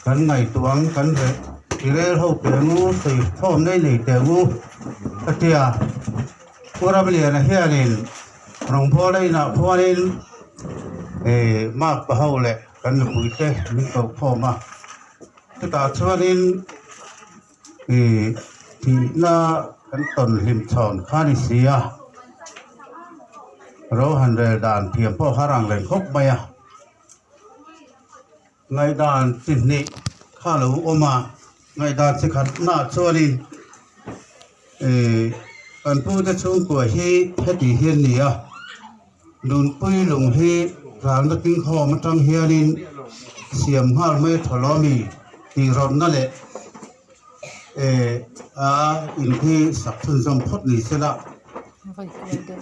Kan ngaihtuah ang kan reh i rel ho teh ang u, sawi thawm nei nei teh ang u ka ti a. Pu Ramliana hianin rawngbawla inah khuanin ih mark pa ho leh kan nupui te min ko khawm a, chutah chuanin ih thihna kan tawn hlim chhawn kha a ni si a, ro han rel dan thiam pawh har ang reng khawp mai a. Ngaihdan chi hnih kha lo awm a, ngaihdan chi khatnaah chuanin ih kan pute chhungkua hi heti hian ni a, nunpui lung hi ralna tingkhawm atang hianin siam nghal mai a tha lo a mi tih rawtna leh eh a in hi sak chhunzawm phawt ni sela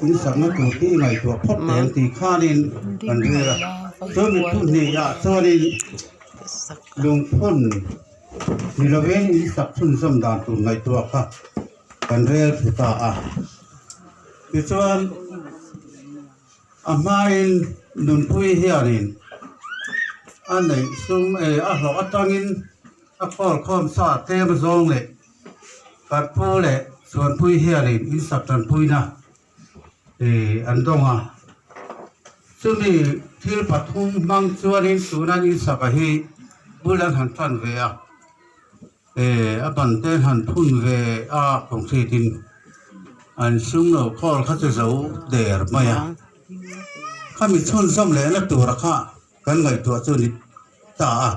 in sakna tur hi i ngaihtuah phawt teh ang tih khanin kan rel a chuan mithu hnihah chuanin lungphun ni lovin in sak chhunzawm dan tur ngaihtuah kha kan rel thlu ta a tichuan a hmain nunpui hianin a neih sum eh a hlawh atangin a khawl khawm sa tlem zawng leh Karpu leh Chuanpui hianin in sak tanpuina ih an dawng a, chumi thil pathum hmang chuanin tuna in saka hi bul an han tan ve a, eh a ban te an han phun ve a concrete in an sum lo khawl kha chu zo der mai a, khami chhunzawm lehna tura kha kan ngaihtuah chu ni ta a.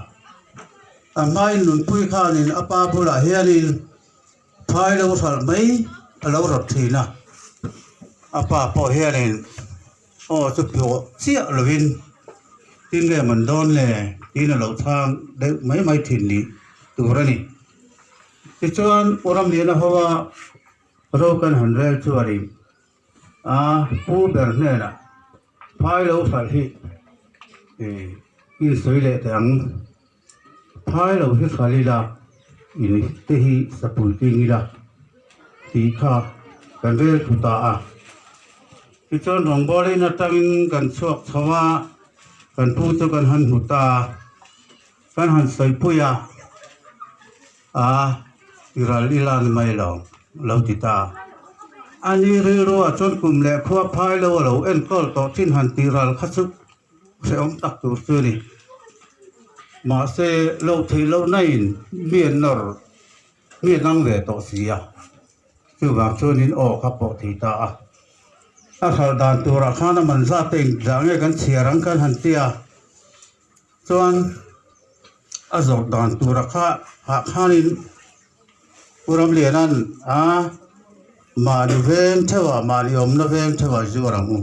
A hmain nunpui khanin a pa bulah hianin phai lo hralh mai a lo rawt thin a, a pa pawh hianin aw chu pawh chiah lovin tin nge man dawn le tiin a lo chhang deuh mai mai thin ni tur a ni. Tichuan Pu Ramliana hoa ro kan han rel chuanin a pu ber hnenah phai lo hralh hi ih insawi leh teh ang. Phai lo hi hralh ila in te hi sapui ting ila tih kha kan rel thu ta a. Tichuan rawngbawlin atangin kan chhuak chho a, kan pu chu kan han hmu ta a, kan han sawipui a, a i ral ila ni mai lo lo ti ta a. Ani rilruah chuan kum leh khua phai lo a lo enkawl tawh thin han tih ral kha chu Hrehawm tak tur chu a ni. Mahse, loh theih loh nain mi an nawr, mi an ang ve tawh si a. Chuvang chuanin aw kha pawh thei ta a. A hralh dan turah khan a man zat te inzah nge kan chhiar ang kan han ti a. Chuan a zawrh dan tura kha ah khanin Pu Ramliana'n a mahni veng theuhah mahni awmna veng theuhah zuar ang u.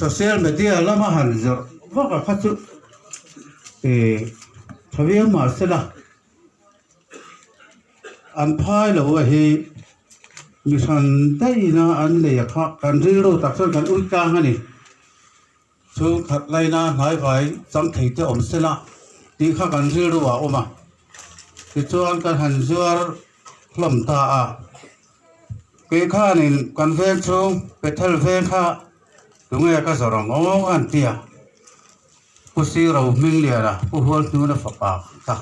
Social media lama han zawrh vak a kha chu ih tha viau mah sela an phai lo a hi mi hran daihna an nei a kha kan rilru tak chuan kan ui tlang a ni. Chhungkhat laina hnaivai chang thei te awm sela tih kha kan rilru ah a awm a, tichuan kan han zuar hlawm ta a, kei khanin kan veng chhung Bethel veng kha tunge ka zawrh ang aw a han ti a, Pu Siro Hmingliana Pu Hualhnuna fapa kha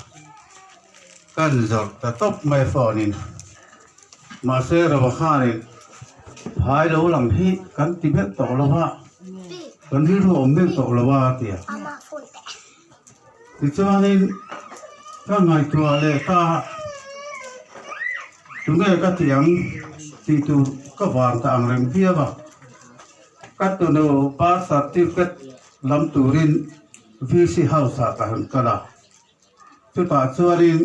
kan zawrh ta tawp mai phone in mahse Rova khanin phai lo lam hi kan ti ber tawh lo va. Kan rilru awm ber tawh lo a tia. Tichuanin ka ngaihtuah leh ta tunge ka ti ang tih tur ka vang ta ang reng viau a. Ka tunu birth certificate lam turin VC house ah ka han kal a. Chutah chuanin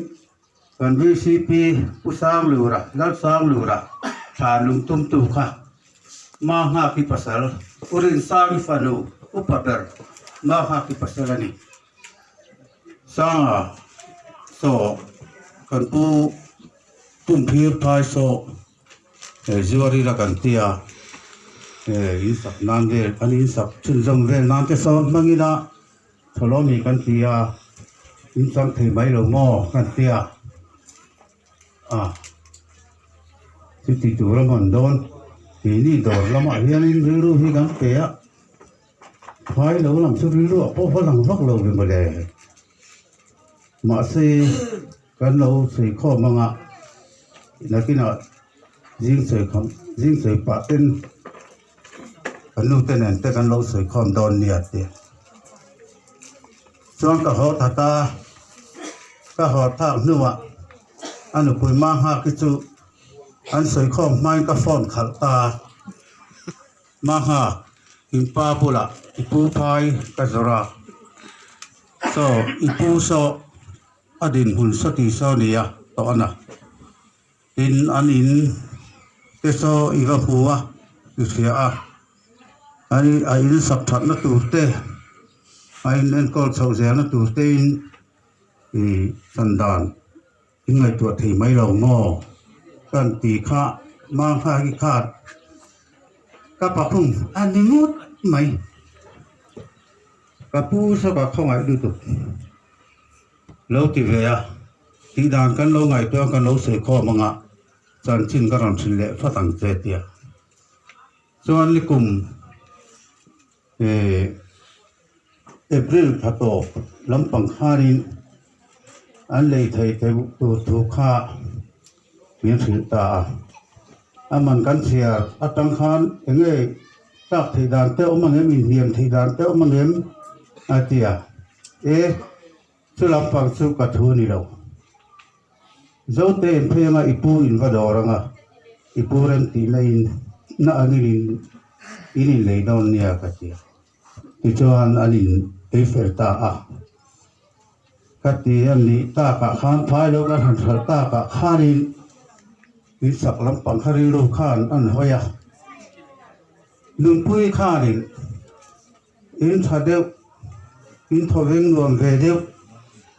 Kan VCP Pu Sanglura, Lal Sanglura thlan lung tumtu kha Ma Nghaki pasal, U Rinsangi fanu upa ber Ma Nghaki pasal a ni. Sanga saw kan pu Pumphir phai saw Zuarila kan tia in sak nan vel an in sak chhunzawm vel nan te sawn hmangin a Tholawmi kan ti a, in chang thei mai lo maw kan ti a, a chuti tur a man dawn keini dawr lamah hianin rilru hi kan pe a, phai lo lam chu rilru ah pawh va lang vak lo ve mawle. Mahse kan lo sawi khawm anga nakinah zing sawi khawm zing sawi pah ten kan nu te nen te kan lo sawi khawm dawn nia ti chuan ka haw that a ka haw thak hnuah a nupui ma nghak hi chu an sawi khawm hmain ka phone khalh ta a. Maha, in pa bulah i pu phai ka zawrh a, saw i pu saw a dinhmun saw tih saw a nia tawh a na. Tin, an in te saw i va hmu a, i hria a, a in sak thatna tur te, a in enkawl chhoh zelna tur te in i chan dan. I ngaihtuah thei mai lo maw? Kan ti kha Mangha hi khan ka pakhum a ni ngawt mai. Ka pu saw ka khawngaih lutuk lo ti ve a, tih dan kan lo ngaihtuah kan lo sawi khawm anga chanchin ka rawn hrilh leh fat ang che tia. Chuan nikum eh April thla tawp lampang khanin an lei thei tur thu kha min hrilh ta a. A man kan chhiar atang khan eng nge tlak theih dan te awm ang em, inhniam theih dan te awm ang em a ti a. E, chu lampang chu ka thu ni lo. Zote in phei anga i pu in va dawr anga i pu rem tihna in na angin in in inlei dawn nia ka ti a. Tichuan an in ei fel ta a. Ka ti a nih takah khan phai lo kan han hralh takah khanin in sak lampang kha rilru khan an hawi a. Nunpui khanin in tha deuh, in thawveng nuam ve deuh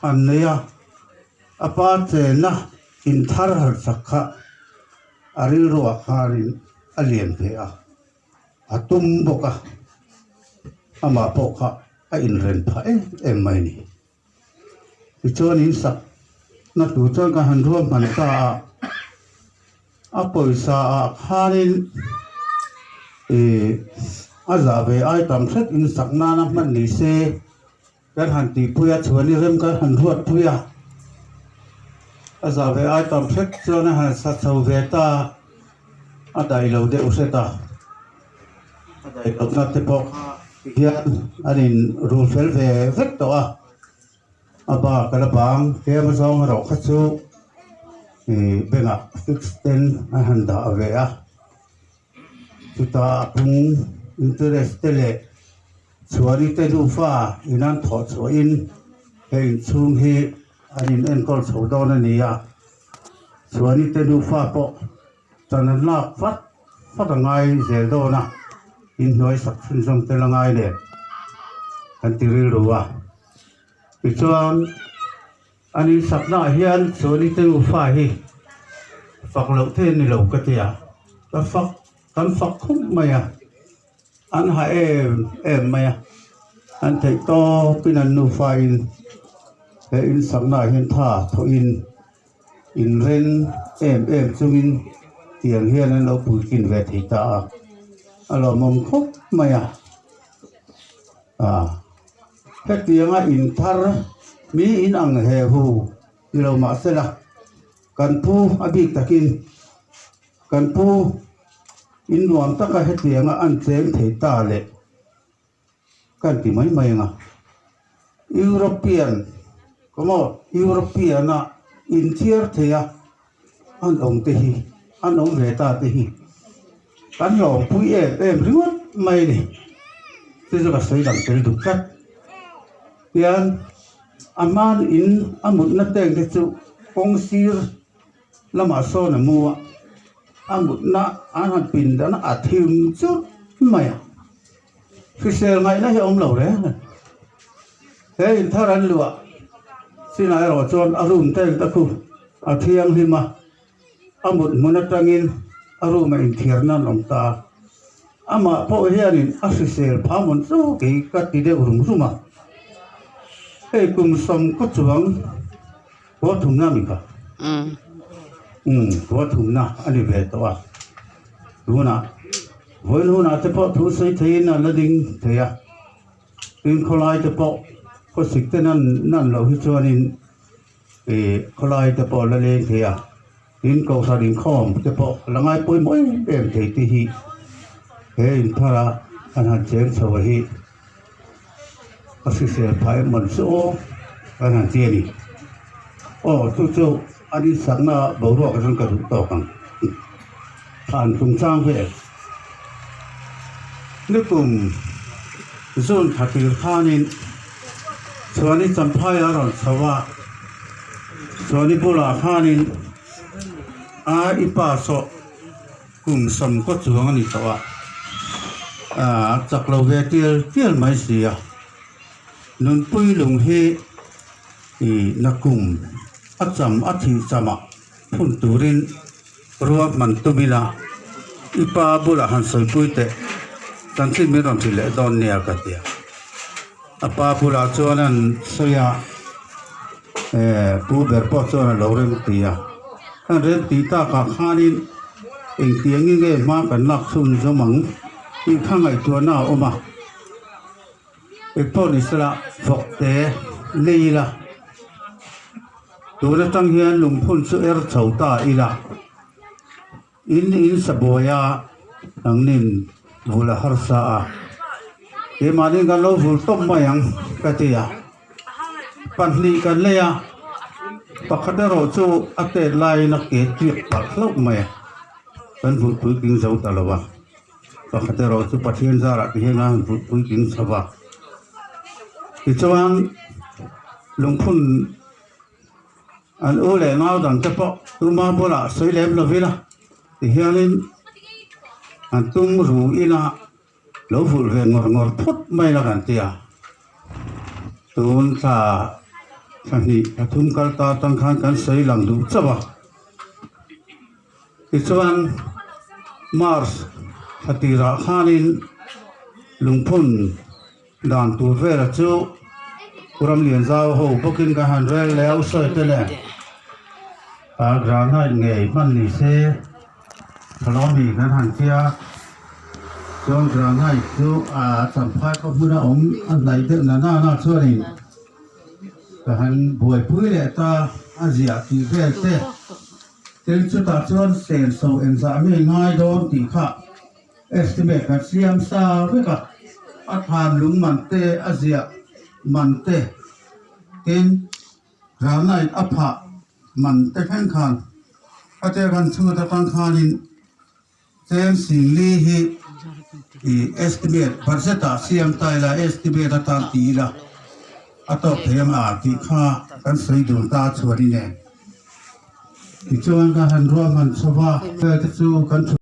an nei a. A pa chenna in thar harh sak kha a rilruah khanin a lian ve a. A tum bawk a, amah pawh kha a inren phah em em mai a ni. Tichuan in sak na tur chuan ka han ruam hman ta a, a pawisa ah khanin ih a zah ve ai tam hret in sak nana hman ni se kan han tihpui a, chuan i rem kan han ruat pui a, a zah ve ai tam hret chuan a han sa chho ve ta a, a daih lo deuh hret a, a daih lohna te pawh kha tihian an in rul fel ve vek tawh a, a bak a la bang tlem azawng erawh kha chu ih bank ah fix ten a han dah ve a. Chutah a phung interest te leh chhuani te nufa in an thawh chhuahin he inchhung hi an in enkawl chho dawn a ni a, chhuani te nufa pawh chan an lak fat fat a ngai zel dawn a, inhnuai sak chhunzawm tel a ngai nen kan ti rilru a. Tichuan an insaknaah hian chuani te nufa hi fak loh theih a ni lo ka ti a, ka fak kan fak khawp mai a, an ha em em mai a, an theih tawpin an nufa in he insaknaah hian tha thawhin inren em em chungin tiang hian an lo puitlin ve thei ta a, a lawmawm khawp mai a, ah. Hetianga inthar mi in ang he hu ni lo mah sela, kan pu a bik takin kan pu in nuam taka hetianga an cheng thei ta leh kan ti mai mai ang a. European kawmaw European-a inthiar theia an awm te hi an awm ve ta te hi kan hlawmpui em em ringawt mai a ni chu chu ka sawi dang tel duh tlat hian a hman in a mutna tank te chu kawng sir lamah sawn a mu a a mutna an han pin dan a thim churh mai a hrisel ngaihna hi a awm lo reng a ni he in thar an luah chinah erawh chuan a room tank te khu a thianghlim a a mut hmun atangin a room ah inthiar nan a awm ta a amah pawh hianin a hrisel phah mawn chu kei ka ti deuh rum rum a hei kum sawm kaw chuang kua thumna a ni kha umm kua thumna a ni ve tawh a tunah vawiin hunah te pawh thu sawi theiin a la ding thei a tin khawlai te pawh khawsik te nan nan loh hi chuanin. Ih khawlai te pawh la leng thei a, tin kohhran inkhawm te pawh la ngai pawimawh em em thei te hi he inthar a an han cheng chho a hi a hrisel phah em man chu aw kan han ti a ni. Aw chu chu an insakna boruak atang ka duh tawk ang thlan chungchang vel nikum June thla tir khanin Chuani Champhai a rawn chho a, Chuani bulah khanin a i pa sawh kum 90 chuang a ni tawh a, a chak lo ve tial tial mai si a, Nunpui lung hi ih nakum a cham a thih chamah phun turin ruah hman tum ila i pa bulah han sawipui teh chanchin min rawn hrilh leh dawn nia ka ti a a pa bulah chuan an sawi a eh pu ber pawh chuan a lo rem ti a an rem tih takah khanin engtiang nge hma kan lak chhun zawm ang tih kha ngaihtuahna a awm a. Engpawh ni sela vawk te lei ila tun atang hian lungphun chu er chho ta ila in in sa buai a nangnin vul a harsa a keimahni kan lo vul tawp mai ang ka ti a pahnih kan lei a pakhat erawh chu a tet laiin a ke tiak palh hlauh mai a kan vulpui tling zo ta lo a. Pakhat erawh chu Pathian zarah ti hian a han vulh puitling chho va. Tichuan lungphun an u leh nau dang te pawh tuma bulah sawi lem lo ila tihianin an tum ru ila lo vulh ve ngawr ngawr phawt mai la kan ti a. Tun thla thla hnih thla thum kal ta atang khan kan sawi lang duh chauh a. Tichuan Mars thla tirah khanin lungphun dan tur vela chu Ramlian zau ho bawkin ka han rel leh a u sawi te nen a granite ngei hman ni se thalawmi kan han tia chuan granite chu a champhai khaw hmuna awm a hnaih deuh na nana chuanin ka han buaipui leh ta a ziah tih vel te. Tin, chutah chuan senso engzah nge ngai dawn tih kha estimate kan siam sa vek a, a thlan lung man te, a ziah man te, tin, granite a phah man te thleng khan a tel kan chhut atang khanin Cheng Singli hi ih estimate budget ah siam ta ila estimate atan ti ila a tawk thei ang a tih kha kan sawi dun ta chuan i nen. Tichuan ka han ruahman chho va, vel te chu kan thu.